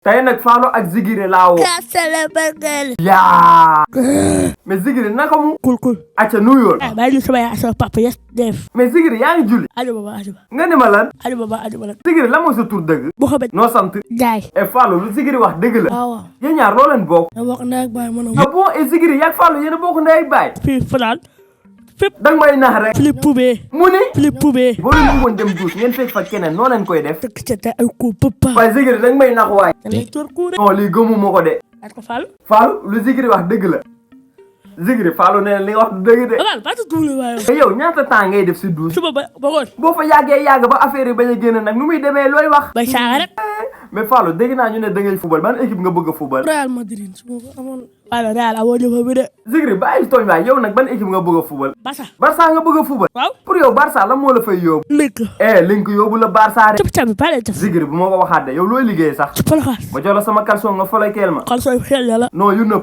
tey nag Fallou ak Ziguiri laa woo. yaa. mais Ziguiri naka mu. Kul. acca nuyool. bàyyi ñu sama yaay sama papa yes def. mais Ziguiri yaa ngi julli. aju ba. nga ne ma lan. aju ba. Ziguiri lan mooy sa tur dëgg. boo xamee. noo sant. Jaay. et Fallou lu Ziguiri wax dëgg la. waaw. yéen ñaar loo leen bokk. da bokk ndey ak baay mën ah bon et Ziguiri yaa Fallou yéen a bokk ndey ak baay. fii fanaan. fépp. danga may nax rek. Philippe Poubé. mu ni. Philippe Poubé. boo leen bëggoon dem douche ngeen fekk fa keneen noo leen koy def. dëkk ca te ay ko papa. waaye Ziguiri danga may nax waay. da lay tóor kuure. non lii gëmu ma ko de. at ko Fallou. Fallou lu Ziguiri wax dëgg la. Ziguiri Fallou nee na li nga wax dëgg de. Fallou ba tuuti waaye. te yow ñaata temps ngay def si douche. suba ba ngoon. boo fa yàgg ba affaire yi bañ a génn nag nu muy demee looy wax. bay saaga rek. mais Fallou dégg naa ñu ne da ngay fubal ban équipe nga bëgg a fubal. Real Madrid su ma ko amoon. Fallou Real amoo ñu bi de. Ziguiri bàyyi tooñ waay yow nag ban équipe nga bëgg a fubal. Barça nga bëgg a fubal. waaw pour yow Barça la moo la fay yóbbu. link yóbbu la Barça de. cëp pare cëp. Ziguiri bu ma ko waxaat de yow looy liggéey sax. ci palaxaas. ma jox la sama caleçon nga floqués ma. caleçon xel la. non yu nëb.